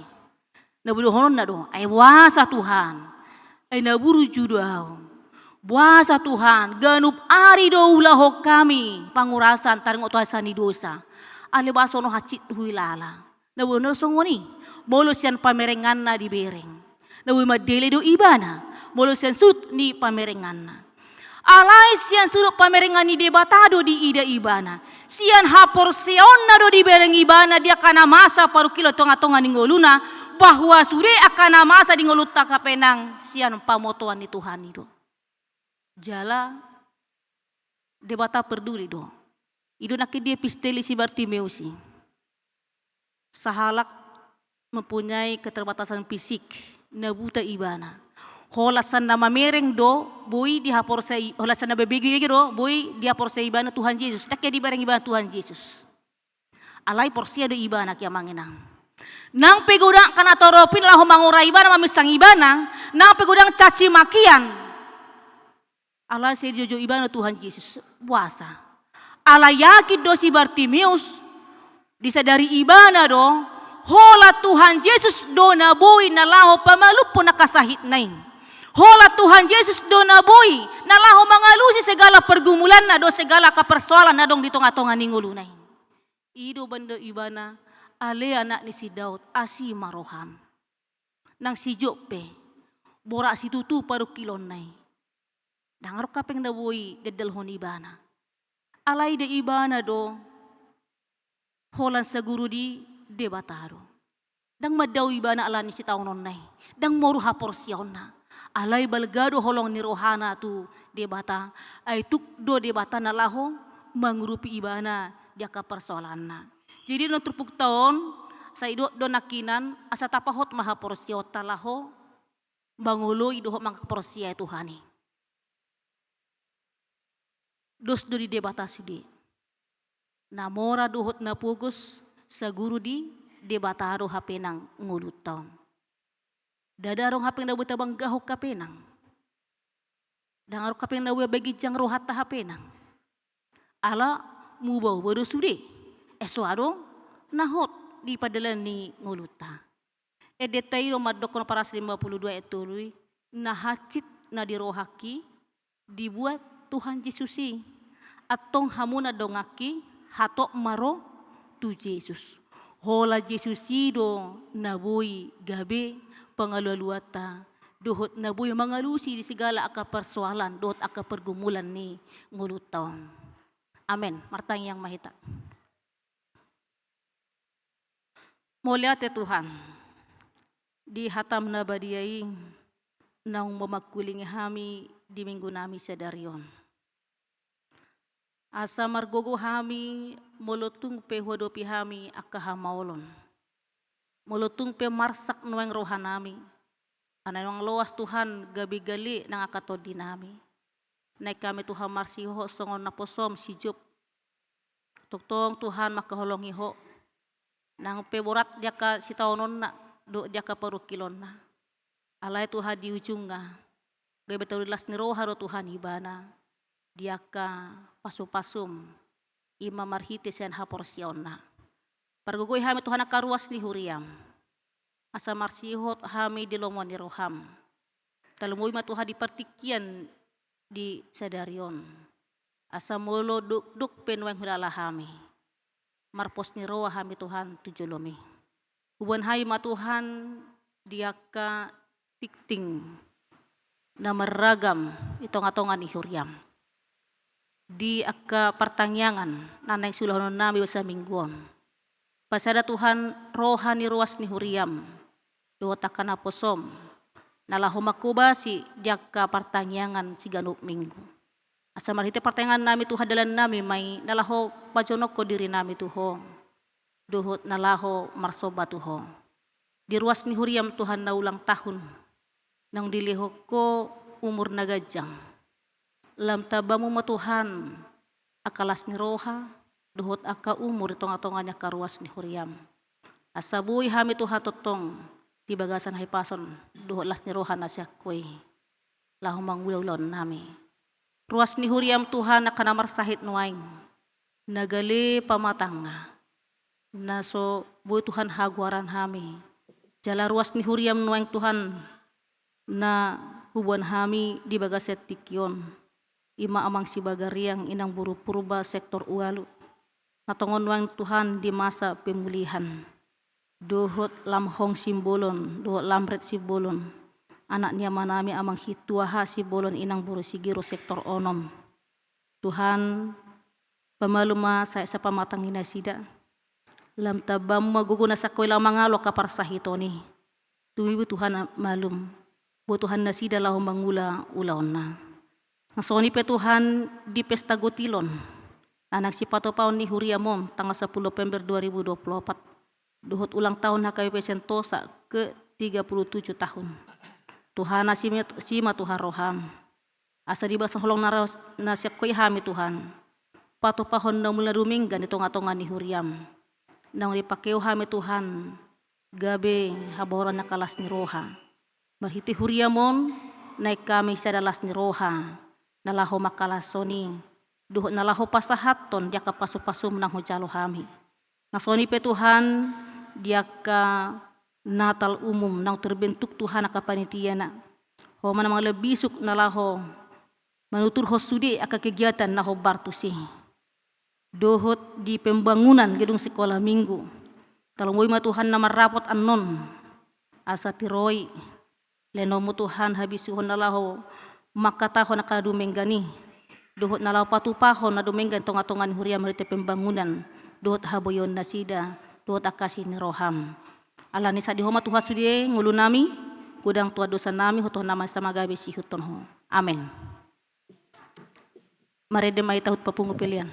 Na boi dohononna do, ai boasa Tuhan? Ai na burju do ahu. Boasa Tuhan? Ganup ari do huulahon hami pangurasan taringot tu hasesaan ni dosa. Alai boasa songon on hansit huilala. Na boi do songon i, molo sian pamerenganna dibereng. Na boi mandele do ibana, molo sian sudut ni pamerenganna. Alai sian sudut pamerengan ni Debata do diida ibana. Sian haporseaonna do dibereng ibana di angka na masa parungkilon tonga-tonga ni ngoluna, bahwa sude angka na masa di ngolunta hape nang sian pamotoan ni Tuhan i do. Jala Debata perduli do. I do nangkin di episteli si Bartimeus i. Sahalak mempunyai keterbatasan fisik, na buta ibana. Holan sian na mamereng do boi dihaporseai, holan sian na bebegu do boi dihaporseai ibana Tuhan Jesus. Ndang ia dibereng ibana Tuhan Jesus. Alai porsea do ibana, amang inang. Nang pe godang angka na torop i laho mangora ibana, maminsang ibana, nang pe godang caci makian. Alai sai dijou ibana Tuhan Jesus. Boasa? Alai yakin do si Bartimeus, disadari ibana do, holan Tuhan Jesus do na boi na laho pamalumhon angka sahitna i. Holan Tuhan Jesus do na boi na laho mangalusi segala pergumulanna dohot segala angka persoalan na adong di tonga-tonga ni ngoluna i. I do umbahen didok ibana, Ale anak ni si Daud, asi ma roham. Nang si Job pe, borat situtu parungkilonna i, ndang adong hapeng na boi diandalhon ibana. Alai da ibana do holan saguru di Debata do. Ndang mandao ibana ala ni sitaononna i, ndang moru haporseaonna. Alai balga do holong ni rohana tu Debata, ai tuk do Debata na laho mangurupi ibana di angka parsoalanna. Jadi na turpukta on, sai didok do nangkinan, asa tapahot ma haporseaonta laho mangoloi dohot manghaporseai Tuhan i. Dos do di Debata sude. Na mora dohot na pogos, saguru di Debata do hape nang ngolunta on. Ndada adong hapeng na boi tabanggahon hape nang. Ndang adong hapeng na boi baginjang rohanta hape nang. Ala muba-uba do sude. Ai so adong na hot di pardalanan ni ngolunta. Endenta i do mandokkon Parasilahi lima puluh dua ayat tolu i, na hansit na di rohangki dibuat Tuhan Jesus i. Antong hamu na donganki, hatop ma ro tu Jesus. Holan Jesus i do na boi gabe pangalualuanta dohot na boi mangalusi di segala angka parsoalan dohot angka pergumulan ni ngolunta on. Amen. Martangiang ma hita. Mauliate Tuhan, di hatam na badia i naung mamangkulingi hami di minggu nami sadari on. Asa margogo hami molo tung pe huadopi hami angka hamaolon. Molo tung pe marsak nuaeng roha nami. Ala naung loas Tuhan gabe gale nang angka tondi nami. Naeng hami Tuhan marsihohot songon naposom si Job. Tongtong Tuhan mangkaholongi Ho. Nang pe borat di angka sitaononna, dohot di angka parungkilonna. Alai Tuhan di ujungna, gabe tauli las ni roha do Tuhan ibana, di angka pasupasum, i ma marhite sian haporseaonna. Pargogoi hami Tuhan angka ruas ni huriam. Asa marsihot hami di lomo ni roham. Tarlumobi ma Tuhan di partingkian di sadari on. Asa molo dokdok pe nuaeng hulala hami. Marpos ni roha hami Tuhan tu jolomi. Huboan hami ma Tuhan di angka tingting na marragam di tongatonga ni huriam. Di angka partangiangan na naeng siulahonon nami basa minggu on. Pasada Tuhan roha ni ruas ni huriam, dohot angka naposom, na laho mangkobasi di angka partangiangan siganup minggu. Asa marhite partangiangan nami Tuhan dalan nami ma i na laho pajonokhon diri nami tu Ho. Dohot na laho marsomba tu Ho. Di ruas ni huriam Tuhan na ulang tahun. Naung dilehon Ho umur na ganjang. Lam tambamu ma Tuhan, angka las ni roha, dohot angka umur di tongatonga ni angka ruas ni huriam. Asa boi hami Tuhan tongtong, di bagasan hahipason, dohot las ni roha na sian Ho i. Laho mangula ulaon nami. Ruas ni huriam Tuhan angka na marsahit nuaeng. Na gale pamatangna. Na so boi Tuhan hagoaran hami. Jala ruas ni huriam nuaeng Tuhan na huboan hami di bagasan tingki on. I ma amang Sibagariang inang boru Purba sektor ualu. Na tongon nuaeng Tuhan di masa pemulihan. Dohot Lamhong Simbolon, dohot Lamret Simbolon. Anak ni amanami amang Hituaha Simbolon inang boru Sigiro sektor onom. Tuhan, pamalum ma sahat sapamatang ni nasida. Lam tambamu ma gogo na sian Ho i laho mangalo angka parsahiton i. Tumibu Tuhan malum. Boi Tuhan nasida laho mangula ulaonna. Na songon i pe Tuhan di pesta gotilon. Na naeng sipatupaon ni huriam on tanggal sepuluh November dua ribu dua puluh empat. Dohot ulang tahun H K B P Sentosa ke tiga puluh tujuh tahun. Tuhan asi ma Tuhan roham. Asa di bagasan holong na ras na sian Ho i hami Tuhan. Patupahon na umul na dumenggan di tongatonga ni huriam. Naung dipakehon hami Tuhan. Gabe habaoran angka las ni roha. Marhite huriam on, naeng hami sada las ni roha. Na laho mangkalashon i. Dohot na laho pasahathon di angka pasupasum naung hujalo hami. Na songon i pe Tuhan, di angka Natal umum naung terbentuk Tuhan angka panitiana. Ho ma na mangalehon bisuk na laho manuturhon sude angka kegiatan na hombar tusi. Dohot di pembangunan gedung sekolah minggu. Tarlumobi ma Tuhan na marrapot annon, asa tiroi lehononmu Tuhan habisuhon na laho mangkatahon angka na dumenggan i, dohot na laho patupahon na dumenggan tongatonga ni huria marhite pembangunan, dohot haboion nasida, dohot angka asi ni roham. Alani i sahat di Ho ma Tuhan sude ngolunami, godang Tuhan dosanami, hutuhon nama ni sitama gabe siihuthon Ho. Amen. Marende ma hita huhut papungu pelean.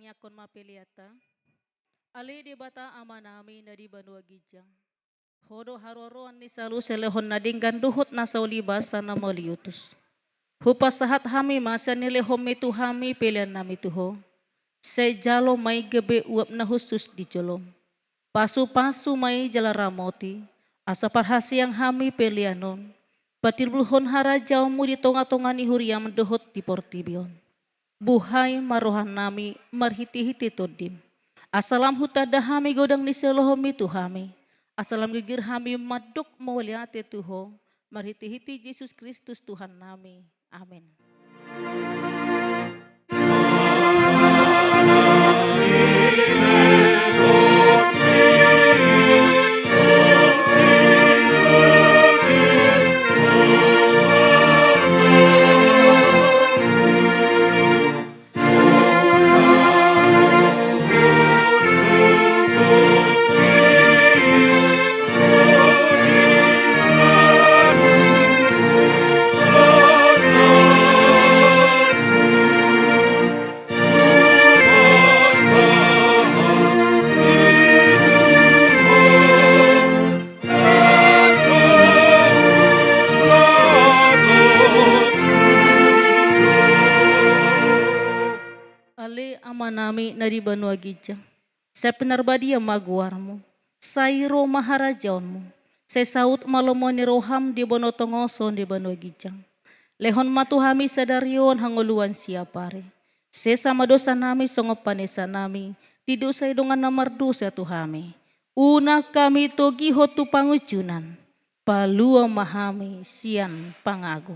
Tangiangkon ma peleanta. Ale Debata Amanami na di banua ginjang, Ho do haroroan ni saluhut na denggan dohot na saulibasa na mauliutus. Hupasahat hami ma sian na nilehonmi tu hami peleannami tu Ho. Sai jalo ma i gabe uap na hushus di jolom. Pasupasu ma i jala ramoti, asa parhaseang hami pelean on patimbulhon harajaonmu di tongatonga ni huriam dohot di portibi on. Buhai ma rohanami marhitehite Tondim, asa lam hutanda hami godang ni silohonmi tu hami, asa lam girgir hami mandok mauliate tu Ho marhitehite Jesus Kristus Tuhannami. Amen. Ale Amanami na di banua ginjang, sai pinarbadia ma goarmu, sai ro ma harajaonmu, sai saut ma lomo ni roham di banua tonga on songon di banua ginjang. Lehon ma tu hami sadari on hangoluan siapari. Sesa ma dosanami songon panesanami di dosa ni dongan na mardosa tu hami. Unang hami togihon tu pangunjunan. Palua ma hami sian pangago.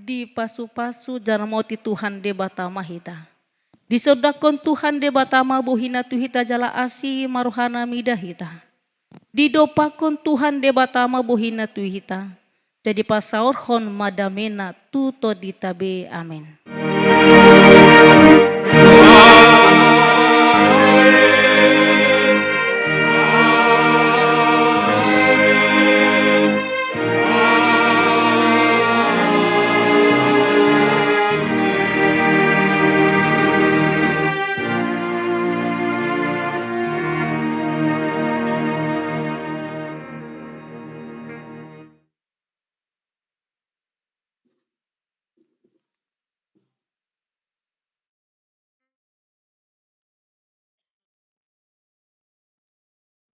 Dipasupasu jala ramoti Tuhan Debata ma hita. Disondangkon Tuhan Debata ma bohina tu hita jala asi ma rohana mida hita. Didompakkon Tuhan Debata ma bohina tu hita, jala dipasaorhon ma damena tu tondinta be. Amen.